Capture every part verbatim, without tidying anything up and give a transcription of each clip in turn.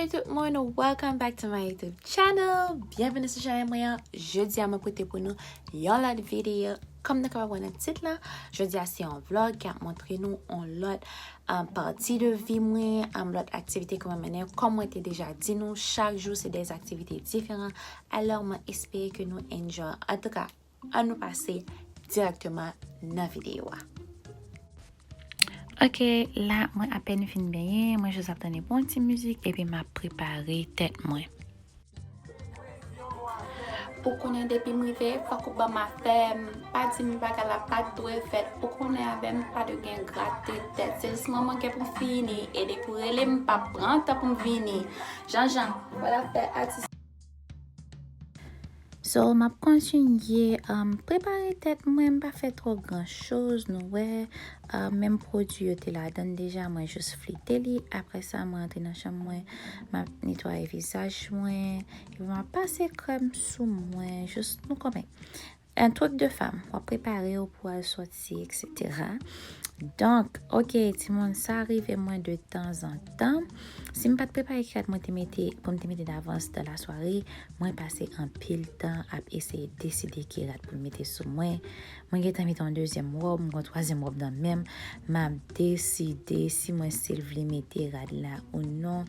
Tout moun, welcome back to my YouTube channel. Byenveni sou chanèl mwen an. Jodi a mwen pote pou nou yon lòt videyo. Kòm nou kapab wè nan tit la, jodi a se yon vlog ki ap montre nou yon lòt, um, pati de vi mwen, um, lòt aktivite ke mwen mennen. Kòm mwen te deja di nou, chak jou se de aktivite diferan. Alò, mwen espere ke nou enjoy. Antouka, ann nou pase dirèkteman nan videyo a. Ok, la, mwen apèn fin benyen, mwen jis ap tande bon ti mizik, epi m ap prepare tèt mwen. Ou konnen depi m rive, fòk ou ban m afè m. Pa di m bagay la pa t dwe fèt. Ou konnen avè m pa dwe gen grate tèt. Se jis mwen mwen gen pou m fini. E depi w rele m, m p ap pran tan pou m vini. Jan jan, fò l ap fè atis. So, m ap kontinye, um, prepare tèt mwen, m pa fè twò gran choz, nou wè, um, menm pwodui yo te ladan l deja, mwen jis flite li. Apre sa, mwen antre nan chanm mwen, m ap netwaye vizaj mwen, epi m ap pase krèm sou mwen, jis nou konprann. Un truc de femme, w ap prepare w pou al sòti, et cetera. Donk, ok, timoun, sa rive mwen de tanzantan. Si m pa t prepare kèk mwen te mete, pou m te mete davans dan lasware, mwen pase anpil tan ap eseye deside ki rad pou m mete sou mwen. Mwen gentan mete yon dezyèm wòb, mwen gen yon twazyèm wòb nan men m. M ap deside si mwen still vle mete rad la ou non.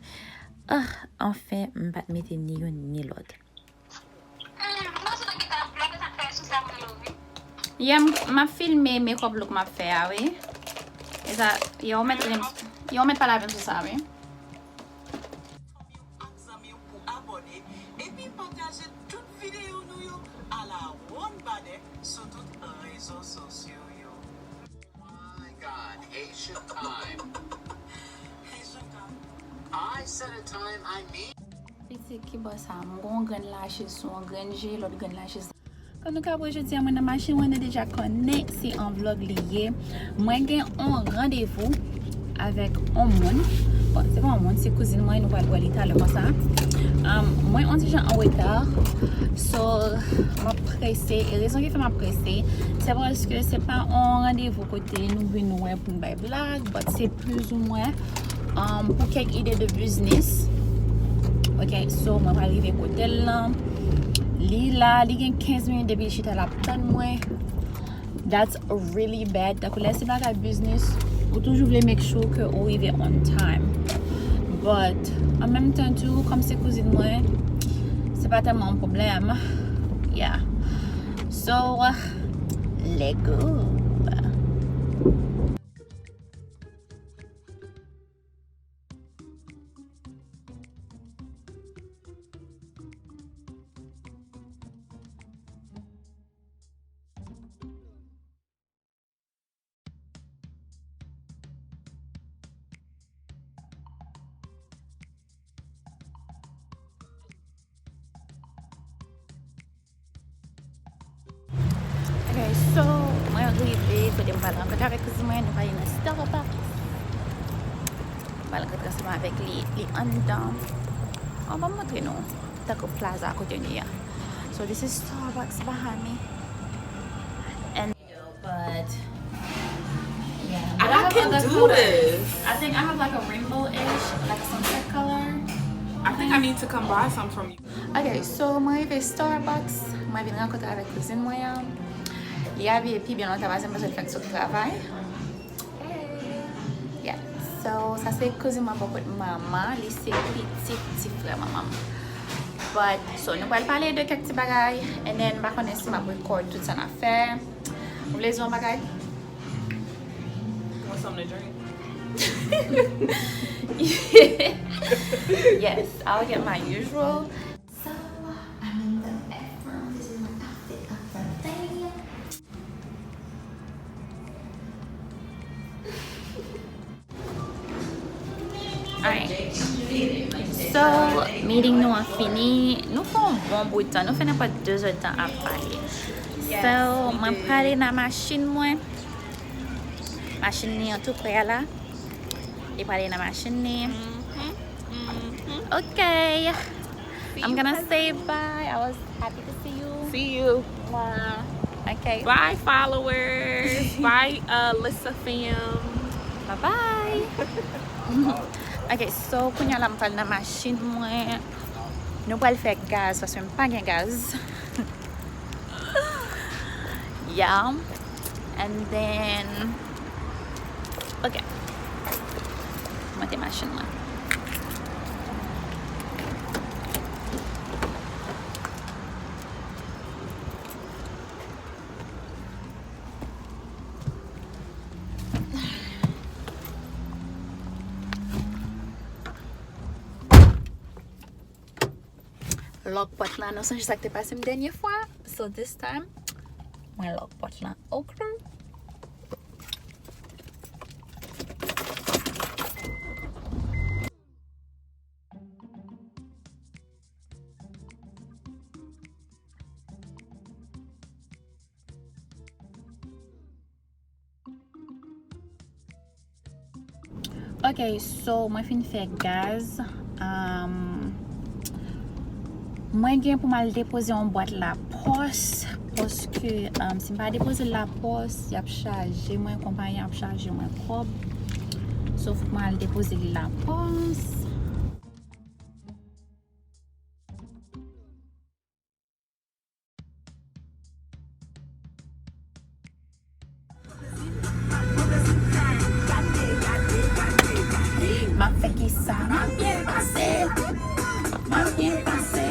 Ah, anfen, m pa t mete ni youn ni lòt. Yeah, m, m ap filme makeup look m ap fè a, wi. E sa, yo mèt, yo mèt pale avè m sou sa, wi. Fanmi w ak zanmi w pou abòne epi pataje tout videyo nou yo a la one banè sou tout rezo sosyo yo. My God, Haitian time. Haitian time. I set a time, I mean. Pitit ki bò sa, m gon grenn lachiz sou yon grenn je, lòt grenn lachiz. Kòm nou ka wè jodi a, mwen nan machin, mwen deja konnen se yon vlog li ye. Mwen gen yon randevou avèk yon moun. Bon, se pa yon moun, se kouzin mwen, nou pral wè li talè konsa. Um, mwen yon ti jan an reta. So, m ap prese. E rezon ki fè m ap prese, se paske se pa yon randevou kote nou vin wè pou n bay blag, but se plizoumwen, um, pou kèk ide de biznis. Ok, so mwen pral rive kote l lan. Li la, li gen kenz minit depi li chita l ap tann mwen. That's really bad. Tankou lè se bagay biznis, ou toujou vle make sure ke ou rive on time. But, an menm tan tou, kòm se kouzin mwen, se pa tèlman yon pwoblèm. Yeah. So, let go. Ok, so, mwen rive kote m pral rankontre avèk kouzin mwen, nou pral nan Starbucks. M pral rankontre ansanm avèk li, li anndan. An, ban m montre nou, tankou plaza kote nou ye a. So, this is Starbucks behind me. And But, yeah. And I can do this. I think I have, like, a rainbow-ish, like a sunset color. I think I need to come buy some from you. Ok, so mwen rive Starbucks, mwen vin rankontre avèk kouzin mwen an. Li abiye pi byen lontan pase m, paske l fèk sot travay. Yeah. So, sa se kouzin mwen bò kot manman, li se pitit ti frè manman m. But, so, nou pral pale de kèk ti bagay, and then, m pa konnen si m ap record tout sa n ap fè. Ou vle di yon bagay? Want something to drink? Yes, I'll get my usual. So, I'm in the bathroom. This is my outfit of the day. Alright. So, meeting nou an fini. Nou fè yon bon bout tan. Nou fè nenpòt de zè tan ap pale. So, mwen prale nan machin mwen. Machin li an tou prè a la. Li prale nan machin li. Ok. I'm gonna say bye. I was happy to see you. See you. Mwah. Okay. Bye, followers. Bye, uh, Lissa fam. Bye-bye. Ok, so kounye a la m pral nan machin mwen. Nou pral fè gaz paske m pa gen gaz. Yeah. And then, ok. Monte machin mwen. Lòk pòt lan, nou sonje sa k te pase m dènye fwa. So this time, mwen lòk pòt lan. Ok. Ok, so mwen fin fè gaz. Um, mwen gen pou m al depoze yon bwat lapòs, paske, um, si m pa depoze l lapòs, y ap chaje mwen, konpayi an ap chaje mwen kòb. So, fòk mwen al depoze li lapòs. M ap fè kisa? M ap byen pase. M ap byen pase.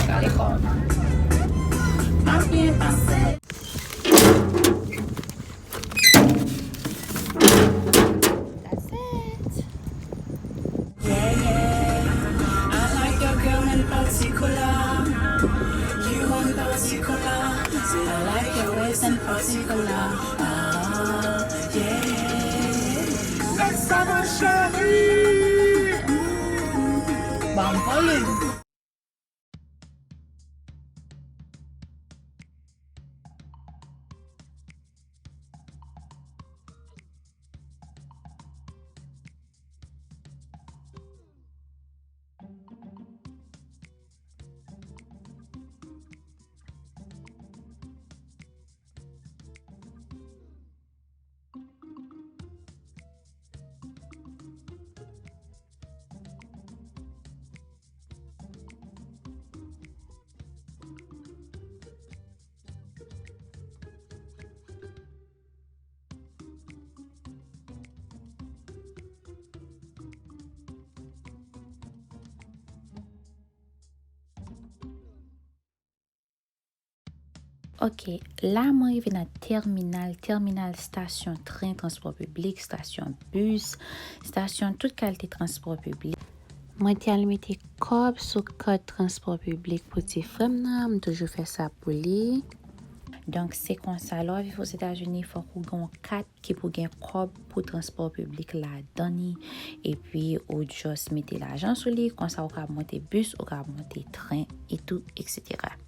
Gade kò m. M ap byen pase. That's it. Yeah, yeah. I like your girl in particular. You in particular. Say I like your waist in particular. Ah, yeah. Let's have a chérie. Bon, volume. Ok, la mwen rive nan tèminal, tèminal stasyon tren, transpò piblik, stasyon bis, stasyon tout kalite transpò piblik. Mwen te al mete kòb sou kat transpò piblik pou ti frè m nan, m toujou fè sa pou li. Donk, se konsa, lè w ap viv Ozetazini, fòk ou gen yon kat ki pou gen kòb pou transpò piblik ladan li, epi ou just mete lajan sou li, konsa ou ka monte bis, ou ka monte tren, etou, etsetera.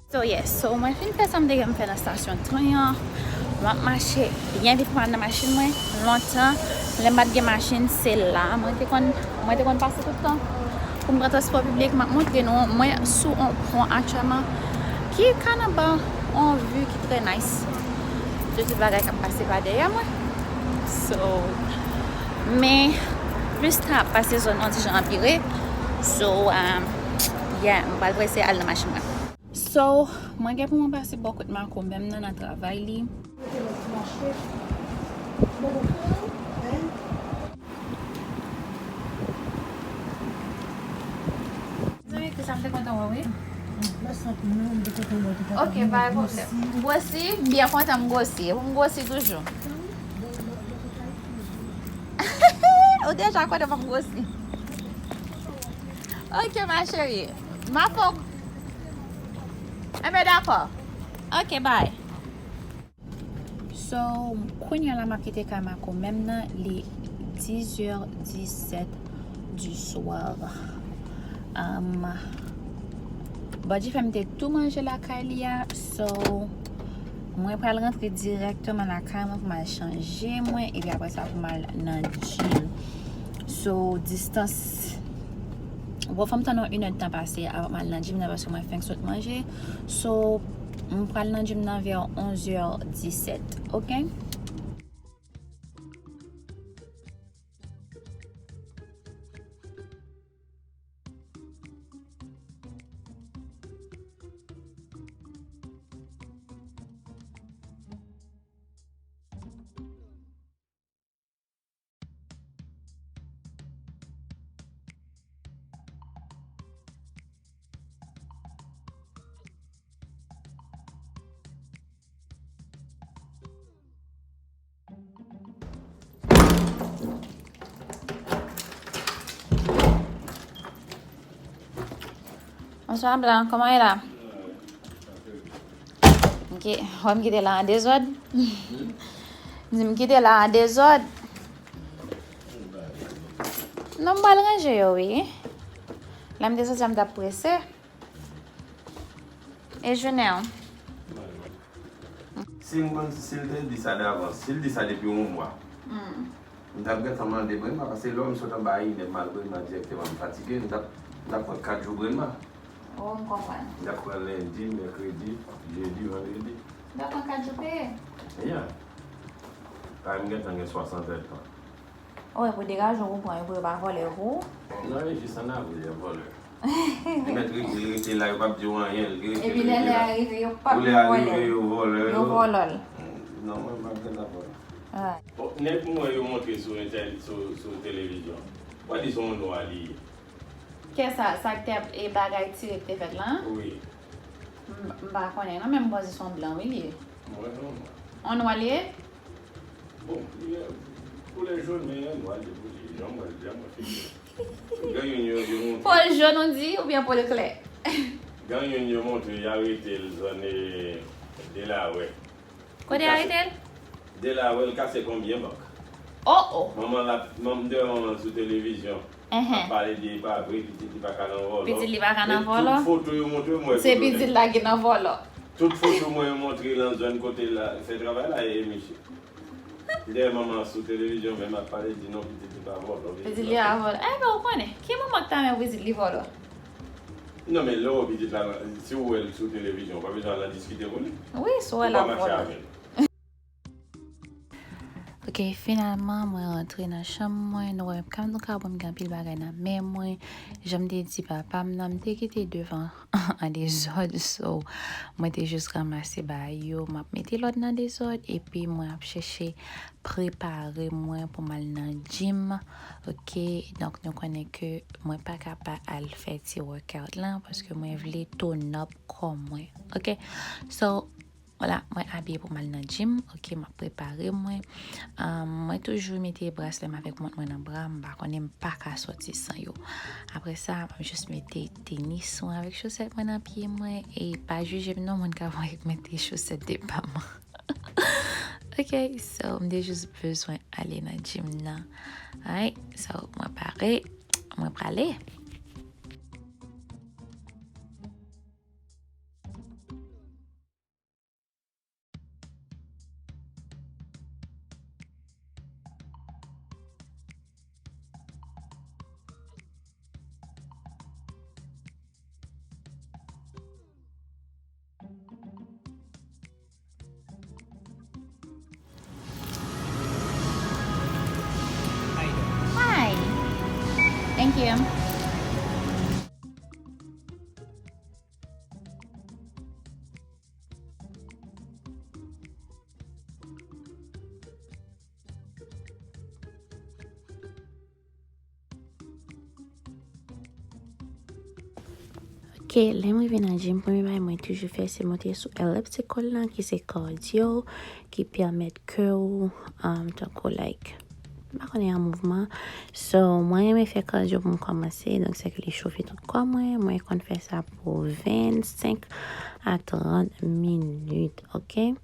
So, yes, so, mwen fin fè sa m te gen m fè nan stasyon tren an. M ap mache byen vit pou m al nan machin mwen. Lontan, lè m pa t gen machin, se la mwen te konn, mwen te konn pase tout tan pou m pran transpò piblik. M ap montre nou, mwen sou yon pon aktyèlman ki ka nan ban yon vi ki trè nice de tout bagay k ap pase pa dèyè mwen. So, men plis tan ap pase, zòn nan ti jan anpire. So, um, yeah, m pral prese al nan machin mwen. So, mwen gen pou mwen pase bò kot makomè m nan, nan travay li. Mezanmi, ki sa m te kontan wè, wi. Ok, pa gen pwoblèm. M gwosi, m byen kontan m gwosi. Pou m gwosi toujou. Ou deja konnen pou m gwosi. Ok, ma chérie. M a fè w. Enben, dakò. Ok, bye. So, kounye a la, m ap kite kay makomè m nan, li dix heures dix-sept du soir. Um, bòdifè m te tou manje lakay li a, so, mwen pral rantre dirèkteman lakay mwen pou m al chanje mwen, epi apre sa pou m al nan gym. So, distans, bon, fò m tann yon inèdtan pase avan m al nan gym nan, paske mwen fenk sot manje. So, M pral nan gym nan vè onz è disèt, oke? Bonswa, Blan. Kòman w ye la? Ok, wè m kite la an dezòd. M di m kite la an dezòd. Non, m pral ranje yo, wi. Lè m te soti a, m t ap prese. E jounen w? Si m konn, si l te di sa davans, si l di sa depi yon mwa, m t ap gentan mande Brema, paske lè m sot anba inè, m al Brema dirèkteman, m fatige, m t ap, m t ap pran kat jou Brema. Oh, m konprann. M t ap pran lendi, mèkredi, jedi, vandredi. M t ap pran kat jou peye. Yeah. Paske m gentan gen swasant èdtan. Ou wè, pou degaje w, ou pran yo pou yo pa vòlè yo pou ou. Non, e jis ann avril, yo vòlè. Li mèt rete, li rete la, yo p ap di w anyen, li rete, epi lè lè a rive, yo p ap vòlè. Lè a rive, yo vòlè yo. Yo vòlè l. Non, mwen, m p ap gentan vòlè. Bon, nèg mwen yo montre sou entènèt, sou, sou televizyon. Ou pa di se yon nwa li ye. Kè sa, sa k te ap, e bagay tire k te fèt la? Wi. M, m pa konnen non, men m panse se yon blan wi li ye. Mwen non. On nwa li ye? Bon, li gen koulè jòn, men nwa li pou li, jan mwen, jan mwen fini. Gen youn yo, yo montre. Po l jòn, ou di, oubyen po l klè? Gen youn yo montre, y arete l zòn, e, Delaware. Kote y arete l? Delaware, l kase konbyen bank? Oh, oh. Manman la, manm de manman sou televizyon. Ap pale de e pa vre, pitit li pa ka nan vòlò. Pitit li pa ka nan vòlò? Tout foto yo montre mwen. Se pitit la ki nan vòlò. Tout foto mwen yo montre nan zòn kote l fè travay la, e misye. Dèyè manman sou televizyon menm ap pale di non, pitit li pa vòlò. Pitit li pa vòlò. Enben, ou konnen, ki manman k ta renmen pitit li vòlò? Non, men lè w wè pitit la, si w wè l sou televizyon, w pa bezwen al nan diskite pou li. Wi, si w wè l ap vòlò. Ok, finalman, mwen rantre nan chanm mwen. Nou wè, kab nou ka wè m gen anpil bagay nan men mwen. Jan m te di papa m nan, m te kite devan an dezòd. So, mwen te jis ranmase bagay yo. M ap mete lòd nan dezòd, epi mwen ap chèche prepare mwen pou m al nan gym. Ok, donk nou konnen ke mwen pa ka pa al fè ti workout lan, paske mwen vle tone up kò mwen. Ok, so, Vwala, mwen abiye pou m al nan gym. Ok, m ap prepare mwen. Ahn, mwen toujou mete braslè m avèk mont mwen nan bra m. M pa konnen, m pa ka sòti san yo. Apre sa, m ap jis mete tenis mwen avèk chosèt mwen nan pye mwen. E pa jije m non, moun k ap wè k mete chosèt de pa m. Ok, so, m te jis bezwen ale nan gym nan. Alright, so, mwen pare, mwen prale. Hi. Thank you. Ok, lè m rive nan gym, premye bagay mwen toujou fè, se monte sou elliptical lan, ki se cardio, ki pèmèt ke w, um, tankou, like, m pa konnen, an mouvman. So, mwen renmen fè cardio pou m kòmanse, donk, se ke li chofe tout kò mwen. Mwen konn fè sa pou vennsenk a trant minit, ok?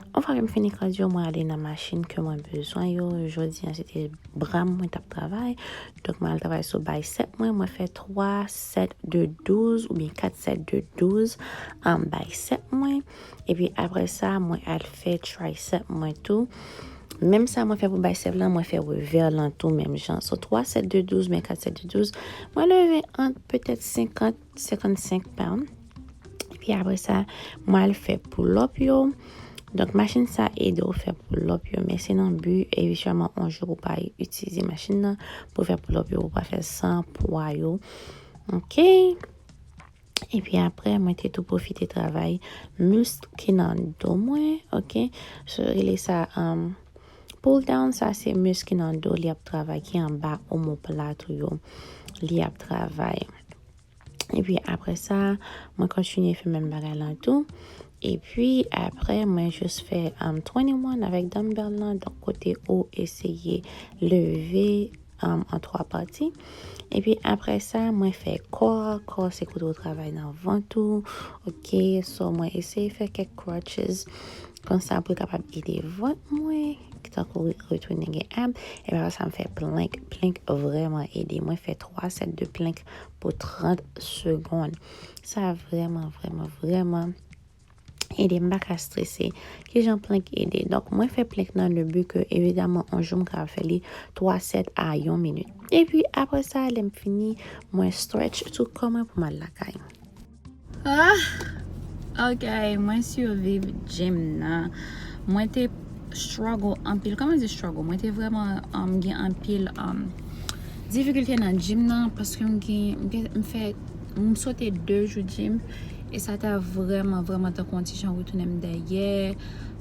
Yon fwa ke m fini cardio, mwen ale nan machin ke mwen bezwen yo. Jodi a, se te bra m mwen t ap travay. Donk, mwen al travay sou bicep mwen. Mwen fè twa sèt de douz oubyen kat sèt de douz an bicep mwen. Epi apre sa, mwen al fè tricep mwen tou. Menm sa mwen fè pou bicep lan, mwen fè revè lan tou menm jan. So, twa sèt de douz, men kat sèt de douz, mwen leve ant petèt senkant, senkannsenk pound. Epi E apre sa, mwen al fè pull-up yo. Donk, machin sa ede w fè pull-up yo, men se nan bi evantyèlman yon jou pou w pa itilize machin nan pou fè pull-up yo, pou w pa fè san pwa yo. Ok. Epi apre, mwen te tou pwofite travay misk ki nan do mwen, ok? So, rele sa, um, pull down, sa se misk ki nan do, li ap travay, ki anba omoplat ou yo, li ap travay. Epi apre sa, mwen kontinye fè menm bagay lan tou. Epi apre, mwen jis fè, um, twenty-one avèk dumbbell lan, donk kote ou eseye leve, um, an twa pati. Epi apre sa, mwen fè kò a. Kò se kote w travay nan vant ou. Ok, so mwen eseye fè kèk crunches konsa pou l kapab ede vant mwen, tankou re- retounen gen ab. Epi apre sa, m fè plank. Plank vrèman ede. Mwen fè twa sèt de plank pou trant segonn. Sa vrèman, vrèman, vrèman ede m pa ka strese. Kijan plank ede? Donk, mwen fè plank nan le bi ke, evidaman, yon jou m ka fè li twa sèt a yon minit. Epi, apre sa, lè m fini, mwen stretch tout kò mwen pou m al lakay. Ah! Ok, mwen siviv gym nan. Mwen te struggle anpil. Kòman di struggle? Mwen te vrèman, um, gen anpil, um, difikilte nan gym nan, paske m gen, m gen, m fè, m sote de jou gym, e sa ta vrèman, vrèman tankou yon ti jan retounen m dèyè.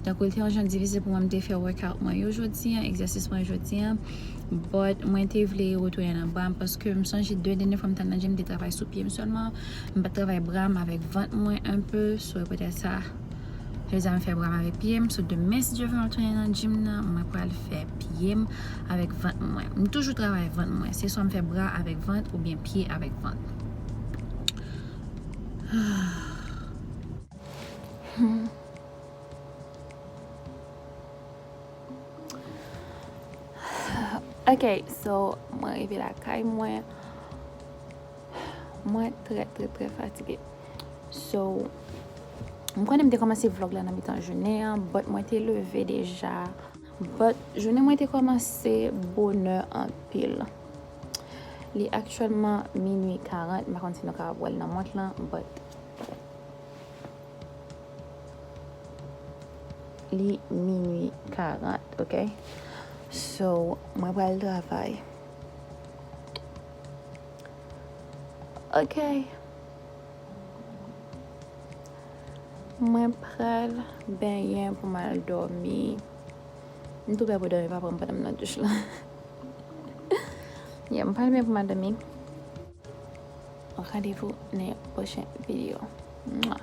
Tankou li te yon jan difisil pou mwen, m te fè workout mwen yo jodi an, egzèsis mwen yo jodi an. But mwen te vle retounen nan bra m, paske m sonje de dènye fwa m t al nan gym, m te travay sou pye m sèlman. M pa t travay bra m avèk vant mwen enpe, so e poutèt sa, jodi a m fè bra m avèk pye m. So demen, si Dye vle, m ap tounen nan gym nan, mwen pral fè pye m avèk vant mwen. M toujou travay vant mwen. Se swa m fè bra avèk vant oubyen pye avèk vant. Hmm. Ok, so mwen rive lakay mwen. Mwen trè, trè, trè fatige. So, m konnen m te kòmanse vlog la nan mitan jounen an, but mwen te leve deja. But jounen mwen te kòmanse bonè anpil. Li aktyèlman minui karant, m pa konn si nou kapab wè l nan mont lan, but li minui karant, ok? So, mwen pral travay. Ok. Mwen pral benyen pou m al dòmi. M tou prè pou dòmi, pa pran m pandan m nan douch lan. Yeah, m pral benyen pou m al dòmi. Randevou nan yon pwochen videyo. Mwa.